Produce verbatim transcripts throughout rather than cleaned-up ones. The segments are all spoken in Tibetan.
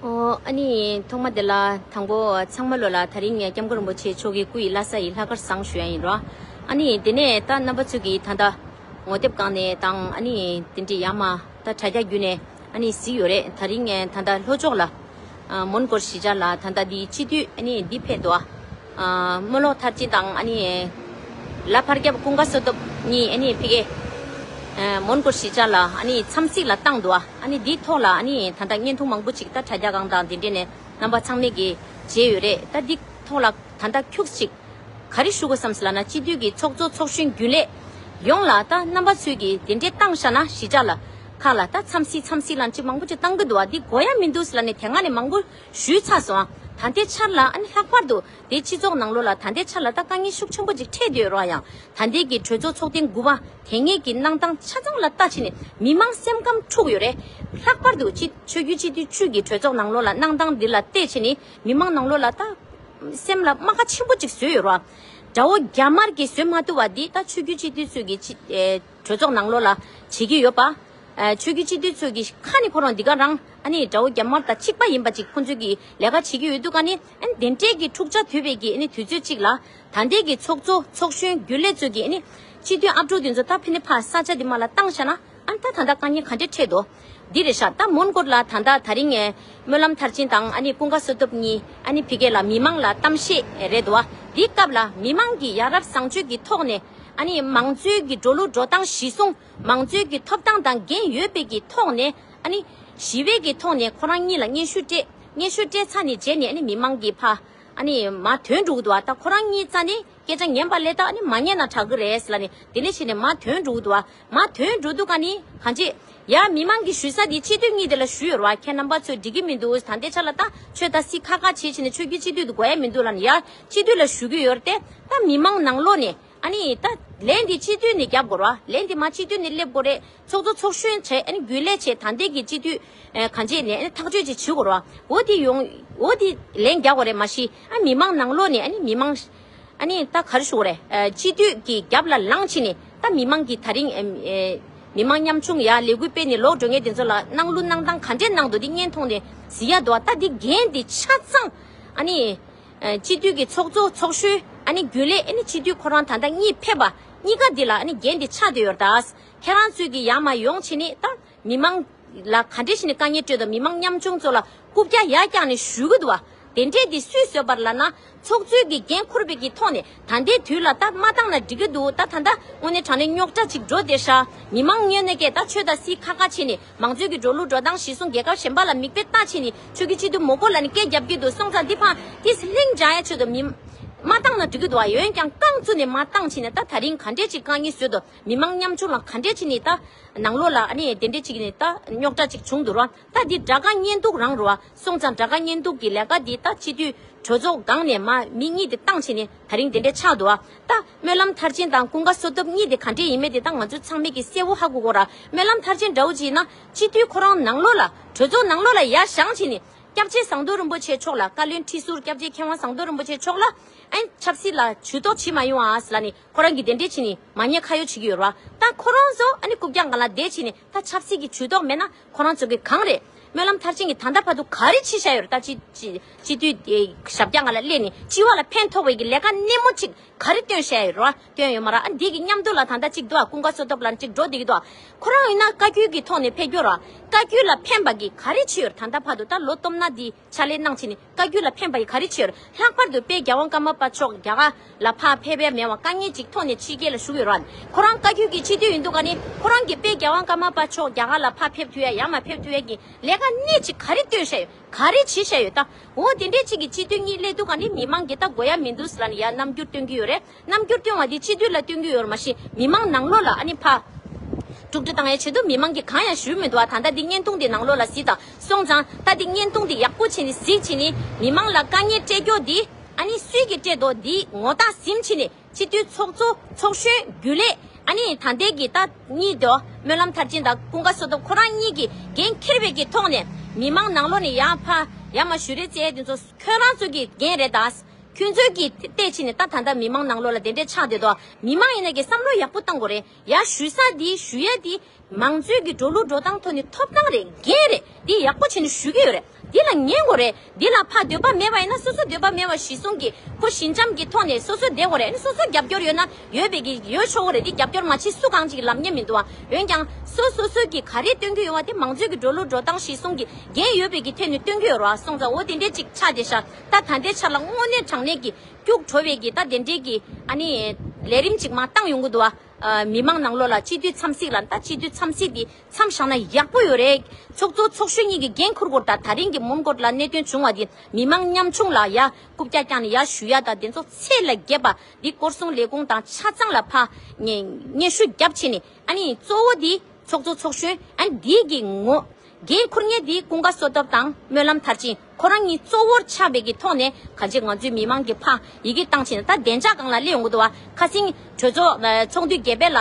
ཨོ། ཨ་ནི་ཐོག་མ་དེ་ལ་དང་པོ་ཚང་མ་ལོ་ལ་དེ་རིང་ངས་སྐྱབས་མགོན་རིན་པོ་ཆེ་མཆོག་གི་སྐུ་ཡི་བླ་གཟའ་ཡི་ལྷག་དཀར་བཟང་ཞུ་ཡ་ཡིན་རོ། ཨ་ནི་དེ་ནས་ད་རྣམ་པ་ཚོས་ཀྱིས་ད་ལྟ་ངོ་དེབ་སྒང་ནས་དང་ཨ་ནི་དེ་འདྲའི་ཡར་མར་ད་དྲ་རྒྱ་བརྒྱུད་ནས་ཨ་ནི་གཟིགས་ཡོད་རེད། དེ་རིང་ངས་ད་ལྟ་ལྷོ་ཕྱོགས་ལ་ཨ་མོན་གྷོ་གཞིས་ཆགས་ལ་ད་ལྟ་འདི་སྤྱི་འཐུས་ཨ་ནི་འདི་ཕེབས་འདུག་ཨ་རྨོ་ལོག་མཐར་ཕྱིན་དང་ཨ་ནི་ལ་ཕར་རྒྱབ་ཀུན་དགའ་བསོད་སྟོབས་གཉིས་ཨ་ནི་ཕ་གི་ཨ་མོན་གྷོ་གཞིས་ཆགས་ལ་ཨ་ནི་འཚམས་གཟིགས་ལ་བཏང་འདུག་ཨ་ནི་འདིའི་ཐོག་ལ་ཨ་ནི་ད་ལྟ་བརྙན་ཐུང་མང་པོ་ཅིག་ད་དྲ་རྒྱ་སྒང་དང་དེ་འདྲས་ནས་རྣམ་པ་ཚང་མས་ཀྱིས་མཇལ་ཡོད་རེད། ད་འདི་ཐོག་ལ་ད་ལྟ་ཁྱུག་ཅིག་ག་རེ་ཞུ་དགོས་བསམ་སོང་ལབ་ན། སྤྱི་འཐུས་ཀྱི་ཚོགས་གཙོ་ཚོགས་གཞོན་རྒྱུན་ལས་ཡོངས་ལ་ད་རྣམ་པ་ཚོས་ཀྱིས་དེ་འདྲས་བཏང་བཞག་ན་གཞིས་ཆགས་ལ་ཁག་ལ་ད་འཚམས་གཟིགས་འཚམས་གཟིགས་ལབ་ཅིག་མང་པོ་ཅིག་བཏང་གི་འདུག་ཨ་འདི་དགོས་ཡ་མི་འདུག་ལབ་ནས་དེ་སྔ་ནས་མང་པོ་ཞུས་ཚར་སོང་ཨ། ད་ལྟའི་ཆར་ལ་ཨ་ནི་ལྷག་པར་དུ་དེ་སྤྱི་ཚོགས་ནང་ལོགས་ལ་ད་ལྟའི་ཆར་ལ་ད་དཀའ་ངལ་ཤུགས་ཆེན་པོ་ཅིག་འཕྲད་བསྡད་ཡོད་རེད་ཡང་། ད་ལྟའི་གི་གྲོས་ཚོགས་ཚོགས་ཐེངས་དགུ་པ་དེ་སྔའི་གི་གནང་སྟངས་ཆ་ཚང་ལ་ལྟ་ཕྱིན་ནས་མི་མང་སེམས་ཁམས་འཁྲུགས་ཡོད་རེད། ལྷག་པར་དུ་སྤྱི་ཆོས་བརྒྱུད་སྤྱི་འཐུས་བཅུ་གི་གྲོས་ཚོགས་ནང་ལོགས་ལ་གནང་སྟངས་འདི་ལ་བལྟས་ཕྱིན་ནས་མི་མང་ནང་ལོགས་ལ་ད་སེམས་ལ་རྨ་ཁ་ཆེན་པོ་ཅིག་བཟོས་ཡོད་རེད། དགྲ་བོ་རྒྱ་དམར་གྱིས་བཟོས་མ་ཐུབ་པ་འདི་ད་ཆོས་བརྒྱུད་སྤྱི་འཐུས་ཚོས་ཀྱི་ཕྱི་ཨེ་གྲོས་ཚོགས་ནང་ལོགས་ལ་བྱེད་ཀྱི་ཡོད་པ། ཨ་ཆོས་བརྒྱུད་སྤྱི་འཐུས་ཚོས་ཀྱི་ཁ་ནས་ཁོ་རང་འདི་ག་རང་ཨ་ནི་དགྲ་བོ་རྒྱ་དམར་དང་གཅིག་པ་ཡིན་པ་ཅིག་ཁོང་ཚོས་ཀྱི་ལས་ཀ་བྱེད་ཀྱི་ཡོད་དུས་ག་ནི་ཨ་ནི་དེ་འདྲས་ཀྱི་འཁྲུག་ཆ་དོད་པའི་གི་ཨ་ནི་དུས་ཚོད་ཅིག་ལ་ད་ལྟའི་གི་ཚོགས་གཙོ་ཚོགས་གཞོན་རྒྱུན་ལས་ཚོས་ཀྱི་ཨ་ནི་སྤྱི་འཐུས་ཨབ་ཕྲུག་དེ་ཚོ་ད་ཕི་ནི་ཕ་ས་ཆ་འདི་མ་ལ་བཏང་བཞག་ན་ཨ་ནི་ད་ད་ལྟ་དཀའ་ངལ་ག་འདྲས་འཕྲད་དོ། འདི་རེད་ཤག་ད་མོན་གྷོ་ལ་ད་ལྟ་ད་རིང་ངས་སྨོན་ལམ་མཐར་ཕྱིན་དང་ཨ་ནི་ཀུན་དགའ་བསོད་སྟོབས་གཉིས་ཨ་ནི་ཕི་གེ་ལ་མི་མང་ལ་གཏམ་བཤད་རེད་འདུག་བ། འདི་སྐབས་ལ་མི་མང་གི་ཡ་རབས་བཟང་སྤྱོད་ཀྱི་ཐོག་ནས་ཨ་ནི་མང་གཙོའི་གི་འགྲོ་ལུགས་འགྲོ་སྟངས་གཞི་བཟུང་མང་གཙོའི་གི་ཐོབ་ཐང་དང་འགན་ཡོད་པའི་གི་ཐོག་ནས་ཨ་ནི་ཞི་བའི་གི་ཐོག་ནས་ཁོ་རང་གཉིས་ལ་སྙན་ཞུ་སྤྲད། སྙན་ཞུ་སྤྲད་ཚར་ནས་རྗེས་ནས་ཨ་ནི་མི་མང་གི་ཕ་ཨ་ནི་མར་ཐོན་འགྲོ་གི་འདུག་བ། ད་ཁོ་རང་གཉིས་རྩ་ནས་སྐད་ཆ་ཉན་པ་ལས་ད་ཨ་ནི་མ་ཉན་ན་དྲག་གི་རེད་ཟེར་ལབ་ནས་དེ་ནས་བྱས་ནས་མར་ཐོན་འགྲོ་གི་འདུག་བ། མར་ཐོན་འགྲོ་དུས་ག་ནི་གང་ཅི། ཡ་མི་མང་གི་ཞུ་ས་དེ་སྤྱི་འཐུས་གཉིས་དེ་ལ་ཞུས་ཡོད་རེད་བ། ཁྱེད་རྣམ་པ་ཚོས་འགྲིག་གི་མི་འདུག་ད་ལྟའི་ཆ་ལ་ད་ཆོས་ད་སྲིད་ཁག་ཁག་བྱེད་བྱས་ནས་ཆོས་བརྒྱུད་སྤྱི་འཐུས་དེ་དགོས་ཡ་མི་འདུག་ལབ་ནས་ཡ་སྤྱི་འཐུས་ལ་ཞུ་གི་ཡོད་རེད་དེ། ད་མི་མང་ནང་ལོགས་ནས་ཨ་ནི་ད་ལན་དེ་སྤྱི་འཐུས་ནས་རྒྱབ་དགོས་རེད་བ། ལན་དེ་མ་སྤྱི་འཐུས་ནས་སླེབས་དགོས་རེད། ཚོགས་གཙོ་ཚོགས་གཞོན་བྱས་ཨ་ནི་རྒྱུན་ལས་བྱས་ད་ལྟའི་གི་སྤྱི་འཐུས་ཨ་གང་ཅི་ནས་ཨ་ནི་ཐག་གཅོད་ཅིག་བྱེད་དགོས་རེད་བ། འོ་དེ་ཡོང་འོ་དེ་ལན་རྒྱག་དགོས་རེད། མ་གཞི་ཨ་མི་མང་ནང་ལོགས་ནས་ཨ་ནི་མི་མང་ཨ་ནི་ད་ག་རེ་ཞུ་དགོས་རེད། ཨ་སྤྱི་འཐུས་ཀྱི་རྒྱབ་ལ་ལངས་ཕྱིན་ནས་ད་མི་མང་གི་ད་རིང་ཨ་ཨ་མི་མང་ཉམ་ཆུང་ཡ་ལས་འགུལ་སྤེལ་ནས་ལོག་འགྲོ་མཁན་དེ་ཚོ་ལ་གནང་ལུགས་གནང་སྟངས་ག་འདྲས་གནང་འདུག་དེ་བརྙན་ཐུང་ནས་གཟིགས་ཡ་འདུག་ད་འདི་འགན་དེ་ཆ་ཚང་ཨ་ནི་ཨ་སྤྱི་འཐུས་ཀྱི་ཚོགས་གཙོ་ཚོགས་གཞོན་ཨ་ནི་རྒྱུན་ལས་ཨ་ནི་སྤྱི་འཐུས་ཁོ་རང་ད་ལྟ་གཉིས་ཕེབས་པ་གཉིས་ཀ་འདི་ལ་ཨ་ནི་འགན་དེ་ཆགས་བསྡད་ཡོད་རེད་ད། ཁྱེད་རང་ཚོས་ཀྱི་ཡར་མར་ཡོང་བྱས་ནས་ད་མི་མང་ལ་ག་འདྲས་བྱས་ནས་དཀའ་ངལ་སྤྲད་དང་མི་མང་ཉམ་ཆུང་ཚོ་ལ་རྐུབ་བཀྱག་ཡར་བཀྱགས་ནས་ཞུ་གི་འདུག་བ། དེ་འདྲས་དེ་སུས་བཟོས་པ་རེད་ལབ་ན། ཚོགས་གཙོས་ཀྱི་འགན་འཁུར་བའི་གི་ཐོག་ནས་ད་ལྟའི་དུས་ལ་ད་མ་བཏང་ན་འགྲིག་གི་འདུག་ད་ད་ལྟ་དངོས་གནས་དྲང་གནས་རྙོག་དྲ་ཅིག་འགྲོ་བསྡད་ཤག་མི་མང་ངོས་ནས་ཀྱི་ད་ཆོས་དང་སྲིད་ཁག་ཁག་བྱས་ནས་མང་གཙོའི་གི་འགྲོ་ལུགས་འགྲོ་སྟངས་གཞི་བཟུང་རྒྱལ་ཁབ་གཞན་པ་ལ་མིག་དཔེ་ལྟ་བྱས་ནས་ཆོས་ཀྱི་སྤྱི་འཐུས་མོ་རྒོད་ལ་ནི་སྐད་རྒྱབ་ཀྱི་འདུག་སོང་ཙང་འདི་ཕ་དེ་ལྷིང་འཇགས་ཡ་ཆེད་དུ་མི་མ་བཏང་ན་འགྲིག་གི་འདུག་བ། འོན་ཀྱང་རྐང་བཙུགས་ནས་མ་བཏང་བྱས་ནས་ད་ད་རིང་ག་འདྲས་ཅིག་དཀའ་ངལ་བཟོས་འདུག་མི་མང་ཉམ་ཆུང་ལ་ག་འདྲས་བྱས་ནས་ད་ནང་ལོགས་ལ་ཨ་ནི་དེ་འདྲས་ཅིག་ནས་ད་རྙོག་དྲ་ཅིག་བྱུང་འདུག་ར། ད་འདི་དགྲ་དགའ་གཉེན་སྡུག་རང་རུ་བ། སོང་ཙང་དགྲ་དགའ་གཉེན་སྡུག་གི་ལས་ཀ་འདི་ད་སྤྱི་འཐུས་གྲོས་ཚོགས་སྒང་ནས་མ་མི་གཉིས་དེ་བཏང་བྱས་ནས་ད་རིང་དེ་འདྲས་ཆགས་འདུག་བ། ད་སྨོན་ལམ་མཐར་ཕྱིན་དང་ཀུན་དགའ་བསོད་སྟོབས་གཉིས་དེ་ག་འདྲས་ཡིན་མེད་དེ་ད་ང་ཚོ་ཚང་མས་ཀྱི་གསལ་བོ་ཧ་གོ་གོ་ར། སྨོན་ལམ་མཐར་ཕྱིན་འདྲ་བོ་ཅིག་ཡིན་ན་སྤྱི་འཐུས་ཁོ་རང་ནང་ལོགས་ལ་གྲོས་ཚོགས་ནང་ལོགས་ལ་ཡར་བཞེངས་བྱས་ནས་སྐྱབས་རྗེ་ཟམ་གདོང་རིན་པོ་ཆེ་མཆོག་ལ་བཀའ་བློན་ཁྲི་ཟུར་སྐྱབས་རྗེ་མཁས་དབང་ཟམ་གདོང་རིན་པོ་ཆེ་མཆོག་ལ་ཨ་ནི་ཆབ་སྲིད་ལ་ཇུས་གཏོགས་བྱེད་མ་ཡོང་ཨ་ཟེར་ལ་ནི། ཁོ་རང་གིས་དེ་འདྲས་བྱས་ནས་མ་ཉེས་ཁ་གཡོག་བྱེད་ཀྱི་ཡོད་རེད་བ། ད་ཁོ་རང་ཚོ་ཨ་ནི་རྐུབ་བཀྱག་སྒང་ལ་བསྡད་བྱས་ནས་ད་ཆབ་སྲིད་ཀྱི་ཇུས་གཏོགས་མེད་ན་ཁོ་རང་ཚོ་གི་གང་རེད། སྨོན་ལམ་མཐར་ཕྱིན་གྱིས་ད་ལྟ་བར་དུ་ག་རེ་བྱས་བཞག་ཡོད་རེད། ད་སྤྱི་སྤྱི་སྤྱི་འཐུས་དེ་ཞབས་བཀྱག་སྒང་ལ་སླེབས་ནས་སྤྱི་བ་ལ་ཕན་ཐོགས་པའི་གི་ལས་ཀ་སྣེ་མོ་ཅིག་ག་རེ་བཏོན་བཞག་ཡོད་རེད་བ། བཏོན་ཡོད་མ་རེད། ཨ་འདི་གི་མཉམ་དུ་ལ་ད་ལྟ་ཅིག་འདུག་ཨ། ཀུན་དགའ་བསོད་སྟོབས་ལ་ཅིག་འགྲོ་བསྡད་ཀྱི་འདུག་ཨ། ཁོ་རང་ཡིན་ན་བཀའ་བཀྱོན་གྱི་ཐོག་ནས་ཕེབས་རྒྱུ་ར། བཀའ་བཀྱོན་ལ་ཕན་པ་གི་ག་རེ་བྱས་ཡོད་རེད། ད་ལྟ་བར་དུ་ད་ལོ་སྟོང་ན་འདི་ཕྱག་ལས་གནང་བྱས་ནས་བཀའ་བཀྱོན་ལ་ཕན་པ་ཡི་ག་རེ་བྱས་ཡོད་རེད། ལྷག་པར་དུ་དཔལ་རྒྱལ་དབང་ཀརྨ་པ་མཆོག་རྒྱ་གར་ལ་ཕར་ཕེབས་ཡ་མེད་པ་དཀའ་ངལ་ཅིག་ཐོག་ནས་ཕྱི་རྒྱལ་ལ་བཞུགས་ཡོད་རེད། ཁོ་རང་བཀའ་བཀྱོན་གྱི་སྤྱི་འཐུས་ཡིན་དུས་ག་ནི་ཁོ་རང་གིས་དཔལ་རྒྱལ་དབང་ཀརྨ་པ་མཆོག་རྒྱ་གར་ལ་ཕར་ཕེབས་ཐུབ་ཡ་ཡང་མ་ཕེབས་ཐུབ་ཡ་གི་ལས་ཀ་སྣེ་ཅིག་ག་རེ་བཏོན་བཞག་ཡོད། ག་རེ་བྱས་བཞག་ཡོད་ད། འོ་དེ་འདྲས་ཅིག་གི་སྤྱི་འཐུས་གཉིས་སླེབས་དུས་ག་ནི་མི་མང་གིས་ད་དགོས་ཡ་མི་འདུག་ཟེར་ལབ་ནས་ཡ་རྣམ་འགྱུར་སྟོན་གྱི་ཡོད་རེད། རྣམ་འགྱུར་སྟོན་པ་འདི་སྤྱི་འཐུས་ལ་སྟོན་གྱི་ཡོད་རེད། མ་གཞི་མི་མང་ནང་ལོགས་ལ་ཨ་ནི་ཕར་དཀྲུག་དཀྲི་བཏང་ཡའི་ཆེད་དུ་མི་མང་གིས་གང་ཡང་ཞུས་མི་འདུག་ཨ། ད་ལྟ་འདི་བརྙན་ཐུང་འདི་ནང་ལོགས་ལ་གཟིགས་དང་། སོང་ཙང་ད་འདི་བརྙན་ཐུང་འདི་ཡག་པོ་བྱས་ནས་གཟིགས་བྱས་ནས་མི་མང་ལ་དཀའ་ངལ་སྤྲད་རྒྱུ་འདི་ཨ་ནི་སུས་ཀྱིས་སྤྲད་འདུག་འདི་ངོ་རྟགས་ཟིན་བྱས་ནས་སྤྱི་འཐུས་ཚོགས་གཙོ་ཚོགས་གཞོན་རྒྱུན་ལས་ཨ་ནི་ད་ལྟའི་གི་ད་གཉིས་དོ་སྨོན་ལམ་མཐར་ཕྱིན་དང་ཀུན་དགའ་བསོད་སྟོབས་ཁོ་རང་གཉིས་ཀྱིས་འགན་འཁྱེར་བའི་གི་ཐོག་ནས་མི་མང་ནང་ལོགས་ནས་ཡར་ཕར་ཡར་མར་ཞུ་རེས་བྱས་དེ་ཚོ་ཁྱོད་རང་ཚོ་གི་འགན་རེད་ད། ཁྱོད་ཚོས་ཀྱིས་བལྟས་ཕྱིན་ནས་ད་ད་ལྟ་མི་མང་ནང་ལོགས་ལ་དེ་འདྲས་ཆགས་བསྡད་དོ། མི་མང་ཡིན་ན་གི་བསམ་བློ་ཡག་པོ་བཏང་དགོས་རེད། ཡར་ཞུ་ས་འདི་ཞུ་ཡ་འདི་མང་གཙོའི་གི་འགྲོ་ལུགས་འགྲོ་སྟངས་ཐོག་ནས་ཐོབ་ཐང་རེད། འགན་རེད། འདི་ཡག་པོ་བྱས་ནས་ཞུ་གི་ཡོད་རེད། འདི་ལ་ཉན་དགོས་རེད། འདི་ལ་ཕར་འདོད་པ་མེད་པ་ཡིན་ན་སོ་སོ་འདོད་པ་མེད་པ་གཞི་བཟུང་གི་ཁོ་ཞི་འཇམ་གྱི་ཐོག་ནས་སོ་སོ་བསྡད་དགོས་རེད། ཨ་ནི་སོ་སོ་རྒྱབ་སྐྱོར་ཡོད་ན་ཡོད་པའི་གི་ཡོད་ཆོག་གི་རེད། འདི་རྒྱབ་སྐྱོར་མ་བྱེད་སུ་གང་ཅིག་ལབ་མཁན་མི་འདུག་ཨ། འོན་ཀྱང་སོ་སོ་སོ་གི་ག་རེ་སྟོན་གྱི་ཡོད་པ་དེ་མང་གཙོའི་གི་འགྲོ་ལུགས་འགྲོ་སྟངས་གཞི་བཟུང་གི་འགན་ཡོད་པའི་གི་ཐད་ནས་སྟོན་གྱི་ཡོད་རེད་བ། སོང་ཙང་འོ་དེ་འདྲས་ཅིག་ཆགས་བསྡད་ཤག་ད་ད་ལྟའི་ཆ་ལ་དངོས་གནས་དྲང་གནས་ཀྱི་སྐྱུག་བྲོ་བའི་གི་ད་དེ་འདྲས་ཀྱི་ཨ་ནི་ལས་རིམ་ཅིག་མར་བཏང་ཡོང་གི་འདུག་བ། ཨ། མི་མང་ནང་ལོགས་ལ་སྤྱི་འཐུས་འཚམས་གཟིགས་ལ་ད་སྤྱི་འཐུས་འཚམས་གཟིགས་འདི་མཚམས་བཞག་ན་ཡག་པོ་ཡོད་རེད། ཚོགས་གཙོ་ཚོགས་གཞོན་གཉིས་ཀྱིས་འགན་འཁུར་དགོས་རེད། ད་ད་རིང་གི་མོན་གྷོ་ལ་གནད་དོན་བྱུང་བ་འདི་མི་མང་ཉམ་ཆུང་ལ་ཡ་རྐུབ་བཀྱག་བཀྱག་ནས་ཡ་ཞུ་ཡ་ད་དེ་ཚོ་ཚད་ལས་བརྒལ་བ་འདི་སྐོར་སྲུང་ལས་ཁུངས་དང་ཆ་ཚང་ལ་ཕར་སྙན་སྙན་ཞུ་བརྒྱབ་བྱས་ནས་ཨ་ནི་གཙོ་བོ་འདི་ཚོགས་གཙོ་ཚོགས་གཞོན་ཨ་ནི་འདི་གི་ངོ་འགན་འཁུར་མཁན་འདི་ཀུན་དགའ་བསོད་སྟོབས་དང་སྨོན་ལམ་མཐར་ཕྱིན་ཁོ་རང་གཉིས་གཙོ་བོར་ཆགས་པའི་གི་ཐོག་ནས་གང་ཅི་ང་ཚོའི་མི་མང་གི་ཕར་ཡི་གེ་བཏང་བྱས་ནས་ད་བདེ་འཇགས་སྒང་ལ་སླེབས་ཡོང་གི་འདུག་བ། ཁ་སང་གྲོས་ཚོགས་ཚོགས་འདུ་རྒྱས་པའི་ལ་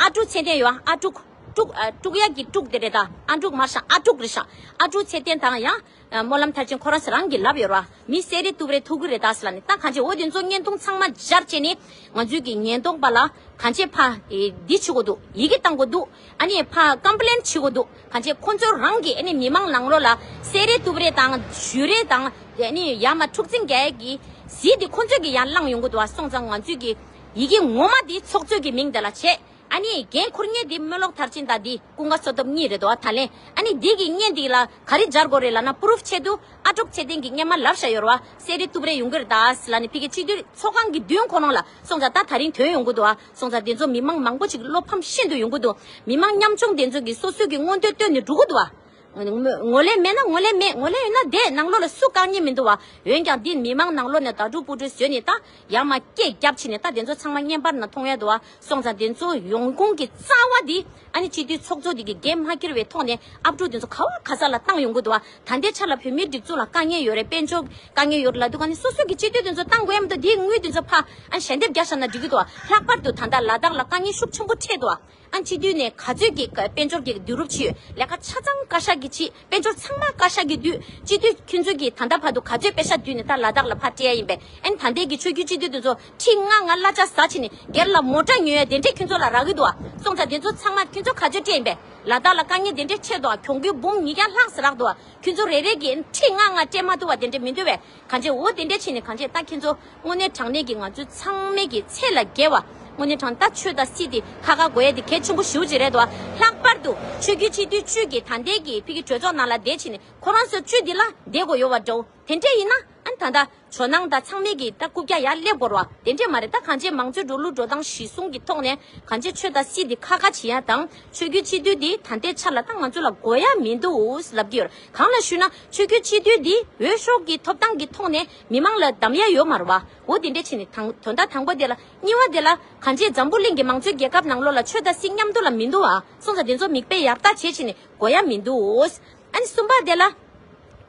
ཨ་ཀྲུག་ཚེ་བརྟན་ཡོད་ཨ་ཀྲུག་ཀྲུག་ཨ་ཀྲུག་ཡ་གི་ཀྲུག་དེ་རེད་ད། ཨ་ཀྲུག་མར་ཤ་ཨ་ཀྲུག་རེད་ཤ། ཨ་ཀྲུག་ཚེ་བརྟན་དང་ཡང་སྨོན་ལམ་མཐར་ཕྱིན་ཁོ་རང་ཚོ་རང་གིས་ལབ་ཡོད་ར། མི་སེ་རེ་ཏུབ་རེ་ཐུག་གི་རེད་ད་ཟེར་ལ་ནི་ད་གང་ཅི་འོ་དེ་ཚོ་བརྙན་ཐུང་ཚང་མ་སྦྱར་བྱས་ནས་ང་ཚོའི་གི་ཉེན་རྟོག་པ་ལ་གང་ཅི་ཕ་འདི་བྱེད་དགོས་འདུག་ཡི་གེ་བཏང་དགོས་འདུག་ཨ་ནི་ཕ་ཀམ་པི་ལེན་བྱེད་དགོས་འདུག་གང་ཅི་ཁོ་ཚོ་རང་གི་ཨ་ནི་མི་མང་ནང་ལོགས་ལ་སེ་རེ་ཏུབ་རེ་དང་ཞུ་རེ་དང་ཨ་ནི་ཡ་མ་འཁྲུག་འཛིང་རྒྱག་གི་ཟིག་དེ་ཁོ་ཚོས་གི་ཡང་བླངས་ཡོང་གི་འདུག་བ། སོང་ཙང་ང་ཚོའི་གི་ཡི་གེ་ངོ་མ་དེ་ཚོགས་གཙོས་གི་མིང་དེ་ལ་བྱས། ཨ་ནི་འགན་འཁུར་མཁན་དེ་སྨོན་ལོག་མཐར་ཕྱིན་དང་དེ་ཀུན་དགའ་བསོད་སྟོབས་གཉིས་རེད་དོ། ད་ལན་ཨ་ནི་དེ་གི་བརྙན་དེ་ལ་ག་རེ་སྦྱར་དགོས་རེད་ལབ་ན་པུ་རུབ་ཆེད་དུ་ཨ་ཀྲུག་ཚེ་བརྟན་གྱིས་སྔན་མ་ལབ་བཞག་ཡོད་རེད་བ། སེ་རེ་ཏུབ་རེ་ཡོང་གི་རེད་ད་ཟེར་ལབ་ནས་ཕ་གི་སྤྱི་འཐུས་ཚོགས་ཁང་གི་མདུན་ཁོ་རང་ལ། སོང་ཙང་ད་ད་རིང་ཐོན་ཡོང་གི་འདུག་བ། སོང་ཙང་དེ་ཚོ་མི་མང་མང་པོ་ཅིག་བློ་ཕམ་ཤིན་ཏུ་ཡོང་གི་འདུག་མི་མང་ཉམ་ཆུང་དེ་ཚོ་གིས་སོ་སོའི་གི་མངོན་འདོད་བཏོན་ནས་འགྲོ་གི་འདུག་བ། ངོ་ལས་མེད་ན་ངོ་ལས་མེད། ངོ་ལས་ཡོད་ན་བསྡད། ནང་ལོགས་ལ་སུ་བཀག་ཉེན་མི་འདུག་བ། འོན་ཀྱང་འདི་མི་མང་ནང་ལོགས་ནས་ད་དྲུག་སྤུ་གྲུ་བཟོས་ནས་ད་ཡར་མར་སྐད་རྒྱབ་ཕྱིན་ནས་ད་དེ་ཚོ་ཚང་མ་བརྙན་པར་ནང་མཐོང་ཡ་འདུག་བ། སོང་ཙང་དེ་ཚོ་ཡོང་ཁུངས་ཀྱི་རྩ་བ་འདི་ཨ་ནི་སྤྱི་འཐུས་ཚོགས་གཙོ་འདི་གི་འགན་མ་འཁྱེར་བའི་ཐོག་ནས་ཨབ་ཕྲུག་དེ་ཚོ་ག་བ་ག་ས་ལ་བཏང་ཡོང་གི་འདུག་བ། ད་ལྟའི་ཆ་ལ་བོད་མིའི་སྒྲིག་འཛུགས་ལ་དཀའ་ངལ་ཡོད་རེད། དཔལ་འབྱོར་དཀའ་ངལ་ཡོད་རེད་ལབ་འདུག་ཨ་ནི་སོ་སོ་གི་སྤྱི་འཐུས་དེ་ཚོ་བཏང་དགོས་ཡ་མི་འདུག་དེའི་དངུལ་དེ་ཚོ་ཕ་ཨ་ནི་ཞལ་འདེབས་རྒྱག་བཞག་ན་འགྲིག་གི་འདུག་བ། ལྷག་པར་དུ་ད་ལྟ་ལ་དྭགས་ལ་དཀའ་ངལ་ཤུགས་ཆེན་པོ་འཕྲད་འདུག་བ། ཨ་སྤྱི་འཐུས་ནས་ག་ཚོད་ཀྱི་དཔལ་འབྱོར་གྱི་བསྡུ་རུབ་བྱས་ཡོད། ལས་ཀ་ཆ་ཚང་བཀའ་ཤག་གིས་བྱས། དཔལ་འབྱོར་ཚང་མ་བཀའ་ཤག་གིས་བསྡུས། སྤྱི་འཐུས་ཁྱོད་ཚོ་གིས་ད་ལྟ་བར་དུ་ག་ཚོད་པེ་ཤ་བསྡུས་ནས་ད་ལ་དྭགས་ལ་ཕར་སྤྲད་ཡ་ཡིན་པས། ཨ་ནི་ད་ལྟའི་གི་ཆོས་བརྒྱུད་སྤྱི་འཐུས་དེ་ཚོ་ཁྲི་ལྔ་ལྔ་གླ་ཆ་ཟ་བྱས་ནས་སྒེར་ལ་མོ་ཊ་ཉོ་ཡ་དེ་འདྲས་ཁྱོད་ཚོ་ལ་རག་གི་འདུག་བ། སོང་ཙང་དེ་ཚོ་ཚང་མ་ཁྱོད་ཚོ་ག་ཚོད་སྤྲད་ཡིན་པས། ལ་དྭགས་ལ་དཀའ་ངལ་དེ་འདྲས་འཕྲད་འདུག་བ། གྱོང་གུན་འབུམ་ཉིས་བརྒྱ་ལྷག་ཙམ་རག་འདུག་བ། ཁྱོད་ཚོ་རེ་རེ་གིས་ཁྲི་ལྔ་ལྔ་སྤྲད་མ་ཐུབ་པ་དེ་འདྲས་མི་འདུག་བས། གང་ཅི་འོ་དེ་འདྲས་བྱས་ནས་གང་ཅི་ད་ཁྱེད་ཚོ་དངོས་གནས་དྲང་གནས་ཀྱི་ང་ཚོའི་ཚང་མས་ཀྱི་ཚད་ལས་བརྒལ་བ། དངོས་གནས་དྲང་ད་ཆོས་དང་སྲིད་དེ་ཁ་ཁ་དགོས་ཡ་དེ་གལ་ཆེན་པོ་ཞེ་པོ་ཅིག་རེད་དོ། ལྷག་པར་དུ་ཆོས་བརྒྱུད་སྤྱི་འཐུས་བཅུ་གི་ད་ལྟའི་གི་ཕ་གི་གྲོས་ཚོགས་ནང་ལ་བསྡད་ཕྱིན་ནས་ཁོ་རང་ཚོ་བཅུ་འདི་ལ་བསྡད་དགོས་ཡོད་པ་འདྲ་བོ་དེ་འདྲས་ཡིན་ན་ཨ་ནི་ད་ལྟ་ཇོ་ནང་དང་ཚང་མས་ཀྱི་ད་རྐུབ་བཀྱག་ཡར་སླེབས་དགོས་རེད་བ། དེ་འདྲས་མ་རེད། ད་གང་ཅི་མང་གཙོའི་འགྲོ་ལུགས་འགྲོ་སྟངས་གཞི་བཟུང་གི་ཐོག་ནས་གང་ཅི་ཆོས་དང་སྲིད་དེ་ཁ་ཁ་བྱེད་ཡ་དང་། ཆོས་བརྒྱུད་སྤྱི་འཐུས་འདི་ད་ལྟའི་ཆ་ལ་ད་ང་ཚོ་ལ་དགོས་ཡ་མི་འདུག་ལབ་ཀྱི་ཡོད་རེད། གང་ལ་ཞུ་ན་ཆོས་བརྒྱུད་སྤྱི་འཐུས་འདི་འོས་ཤོག་གི་ཐོབ་ཐང་གི་ཐོག་ནས་མི་མང་ལ་གདམ་ཡ་ཡོད་མ་རེད་བ། འོ་དེ་འདྲས་བྱས་ནས་དང་དོན་དག་དང་པོ་དེ་ལ། གཉིས་པ་དེ་ལ་གང་ཅི་འཛམ་བུ་གླིང་གི་མང་གཙོའི་རྒྱལ་ཁབ་ནང་ལོགས་ལ་ཆོས་དང་སྲིད་མཉམ་དུ་ལ་མི་འདུག་བ། སོང་ཙང་དེ་ཚོ་མིག་དཔེ་ཡར་ལྟ་བྱས་བྱས་ནས་དགོས་ཡ་མི་འདུག་ཨ་ནི་གསུམ་པ་དེ་ལ།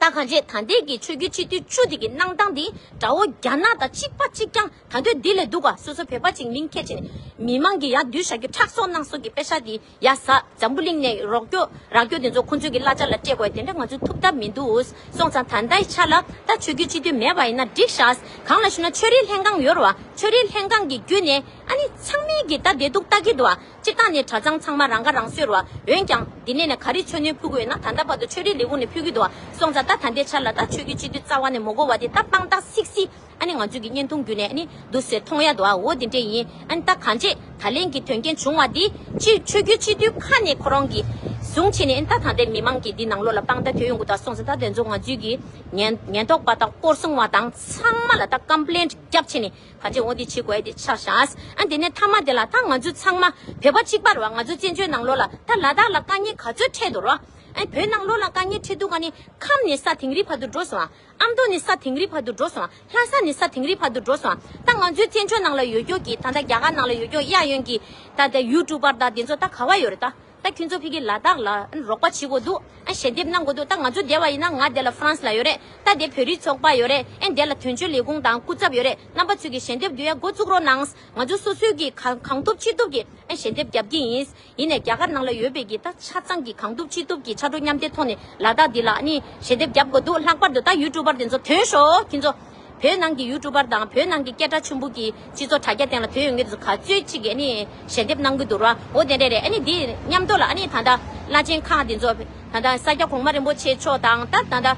ད་གང་ཅི་ད་ལྟའི་གི་ཆོས་བརྒྱུད་སྤྱི་འཐུས་བཅུ་དེ་གི་གནང་སྟངས་དེ་དགྲ་བོ་རྒྱ་ནག་དང་གཅིག་པ་གཅིག་རྐྱང་། ད་དུང་འདི་ལས་སྡུག་ག་སོ་སོ་བོད་པ་ཅིག་མིང་འཁྱེར་བྱས་ནས་མི་མང་གི་ཡར་བསྡུས་བཞག་རྒྱུ་ཁྲག་སོག་སྣ་སོག་གི་པེ་ཤ་དེ་ཡ་ཟ། འཛམ་བུ་གླིང་ནས་རོགས་སྐྱོར་རག་རྒྱུ་དེ་ཚོ་ཁོང་ཚོས་གི་གླ་ཆ་ལ་སྤྲད་དགོས་དེ་འདྲ་ང་ཚོས་ཐུབ་ཐབས་མི་འདུག་སོང་ཙང་ད་ལྟའི་ཆ་ལ་ད་ཆོས་བརྒྱུད་སྤྱི་འཐུས་མེད་པ་ཡིན་ན་འགྲིག་ཤག་གང་ལ་ཞུ་ན་ཆོས་རིག་ལྷན་ཁང་ཡོད་རེད་བ། ཆོས་རིག་ལྷན་ཁང་གི་བརྒྱུད་ནས་ཨ་ནི་ཚང་མས་གི་ད་བདེ་སྡུག་ལྟ་གི་འདུག་བ། སྤྱིར་བཏང་ནས་གྲྭ་ཚང་ཚང་མ་རང་ཁ་རང་གསོ་རེད་བ། འོན་ཀྱང་འདི་ནས་ནས་ག་རེ་འཚོ་སྣོན་ཕུལ་དགོས་ཡོད་ན་ད་ལྟ་བར་དུ་ཆོས་རིག་ལས་ཁུངས་ནས་ཕུལ་གི་འདུག་བ། སོང་ཙང་ད་ད་ལྟའི་ཆ་ལ་ད་ཆོས་བརྒྱུད་སྤྱི་འཐུས་རྩ་བ་ནས་མ་དགོས་པ་དེ་ད་དཔང་རྟགས་སིག་སིག་ཨ་ནི་ང་ཚོས་ཀྱི་བརྙན་ཐུང་བརྒྱུད་ནས་ཨ་ནི་འདུག་སེ་མཐོང་ཡ་འདུག་ཨ། འོ་དེ་འདྲས་ཡིན། ཨ་ནི་ད་གང་ཅི་ད་ལན་གྱི་དོན་རྐྱེན་བྱུང་བ་འདི་སྤྱི་ཆོས་བརྒྱུད་སྤྱི་འཐུས་ཁ་ནས་ཁོ་རང་གིས་བཟུང་བྱས་ནས་ཨ་ནི་ད་ད་ལྟའི་མི་མང་གིས་འདི་ནང་ལོགས་ལ་དཔང་རྟགས་ཐོན་ཡོང་གི་འདུག་སོང་ཙང་ད་དེ་ཚོ་ང་ཚོས་ཀྱི་ཉེན་ཉེན་རྟོག་པ་དང་སྐོར་སྲུང་བ་དང་ཚང་མ་ལ་ད་ཀམ་པི་ལེན་རྒྱབ་བྱས་ནས་གང་ཅི་འོ་འདི་བྱེད་དགོས་ཡ་དེ་ཆགས་ཤག་ཨ་ནི་དེ་ནས་མཐའ་མ་དེ་ལ་ད་ང་ཚོ་ཚང་མ་བོད་པ་གཅིག་པ་རེད་བ། ང་ཚོ་བཙན་བྱོལ་ནང་ལོགས་ལ་ད་ལ་དྭགས་ལ་དཀའ་ངལ་ག་ཚོད་འཕྲད་འདུག་རེད་བ། ཨ་ནི་བོད་ནང་ལོགས་ལ་དཀའ་ངལ་འཕྲད་དུས་ག་ནི་ཁམས་ནས་ས་དིང་རི་བར་དུ་འགྲོ་སོང་ཨ། ཨ་མདོ་ནས་ས་དིང་རི་བར་དུ་འགྲོ་སོང་། ལྷ་ས་ནས་ས་དིང་རི་བར་དུ་འགྲོ་སོང་། ད་ང་ཚོའི་བཙན་བྱོལ་ནང་ལ་ཡོད་རྒྱུ་གི་ད་ལྟ་རྒྱ་གར་ནང་ལ་ཡོད་རྒྱུ་གཡས་གཡོན་གྱི་ད་ལྟ་ཡུ་ཊུབ་པར་དང་དེ་ཚོ་ད་ག་བ་ཡོད་རེད་ད། ད་ཁྱོད་ཚོ་ཕ་གི་ལ་དྭགས་ལ་རོགས་པ་བྱེད་དགོས་འདུག་ཨ་ཞལ་འདེབས་གནང་དགོས་འདུག་ད་ང་ཚོ་བསྡད་པ་ཡིན་ན་ང་དེ་ལ་ཧྥ་རན་སི་ལ་ཡོད་རེད། ད་དེ་བོད་རིགས་ཚོགས་པ་ཡོད་རེད། ཨ་དེ་ལ་དོན་གཅོད་ལས་ཁུངས་དང་སྐུ་ཚབ་ཡོད་རེད། རྣམ་པ་ཚོས་ཀྱི་ཞལ་འདེབས་བསྡུ་ཡ་འགོ་བཙུགས་རོགས་གནང་། ང་ཚོ་སོ་སོའི་གི་གང་གང་ཐུབ་ཅི་ཐུབ་ཀྱི་ཨ་ཞལ་འདེབས་རྒྱབ་ཀྱི་ཡིན། ཡིན་ནས་རྒྱ་གར་ནང་ལ་ཡོད་པའི་གི་ད་ཆ་ཚང་གི་གང་ཐུབ་ཅི་ཐུབ་ཀྱི་ཕྱག་རོགས་མཉམ་འདེགས་ཐོག་ནས་ལ་དྭགས་འདི་ལ་ཨ་ནི་ཞལ་འདེབས་རྒྱབ་དགོས་འདུག་ལྷག་པར་དུ་ད་ཡུ་ཊུབ་པར་དེ་ཚོ་ཐོན་ཤོག་ཁྱེད་ཚོ་ བོད་ནང་གི་ཡུ་ཊུབ་པར་དང་བོད་ནང་གི་སྐད་གྲགས་ཆེན་པོ་གི་སྤྱི་ཚོགས་དྲ་རྒྱ་སྟེང་ལ་བོད་ཡོད་མཁན་དེ་ཚོ་ག་ཚོད་ཅིག་གིས་ཨ་ནི་ཞལ་འདེབས་གནང་གི་འདུག་ར། འོ་དེ་འདྲ་རེད། ཨ་ནི་དེ་མཉམ་དུ་ལ་ཨ་ནི་ད་ལྟ་བླ་ཆེན་ཁག་དེ་ཚོ་ད་ལྟ་ས་སྐྱ་གོང་མ་རིན་པོ་ཆེ་མཆོག་དང་ད་ད་ལྟ་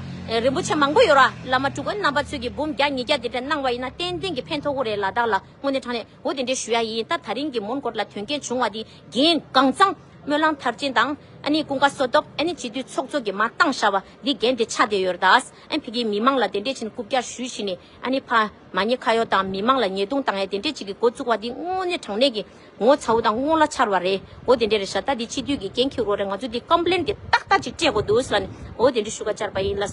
རིན་པོ་ཆེ་མང་པོ་ཡོད་ར། བླ་མ་སྤྲུལ་སྐུ་རྣམ་པ་ཚོས་ཀྱི་འབུམ་བརྒྱ་ཉིས་བརྒྱ་དེ་འདྲ་གནང་བ་ཡིན་ན་ཏན་ཏན་གྱི་ཕན་ཐོགས་ཀྱི་རེད། ལ་དྭགས་ལ་དངོས་གནས་དྲང་གནས་འོ་དེ་འདྲ་ཞུ་ཡ་ཡིན། ད་ད་རིང་གི་མོན་གྷོ་ལ་དོན་རྐྱེན་བྱུང་བ་དེ་འགན་གང་ཚང་སྨོན་ལམ་མཐར་ཕྱིན་དང་ཨ་ནི་ཀུན་དགའ་བསོད་སྟོབས་ཨ་ནི་སྤྱི་འཐུས་ཚོགས་གཙོ་གིས་མར་བཏང་བཞག་པ་འདི་འགན་དེ་ཆགས་བསྡད་ཡོད་རེད་ད། ཨ་ཕ་གིའི་མི་མང་ལ་དེ་འདྲས་ཕྱིན་རྐུབ་བཀྱག་ཞུས་ཕྱིན་ནས་ཨ་ནི་ཕ་མ་ཉེས་ཁ་གཡོག་དང་མི་མང་ལ་ཉེས་རྡུང་བཏང་ཡ་དེ་འདྲས་ཅིག་གི་འགོ་བཙུགས་པ་འདི་དངོས་གནས་དྲང་གནས་ཀྱི་ངོ་ཚ་བོ་དང་རྔོག་ལ་འཆར་བ་རེད། འོ་དེ་འདྲས་རེད་ཤག་ད་འདི་སྤྱི་འཐུས་ཀྱི་འགན་འཁྱེར་རོགས་རེད། ང་ཚོ་འདི་ཀམ་པི་ལེན་འདི་ཏག་ཏག་ཅིག་སྤྲད་དགོས་འདུག་ཟེར་ནས་འོ་དེ་འདྲས་ཞུ་ག་བཅར་བ་ཡིན་ལ།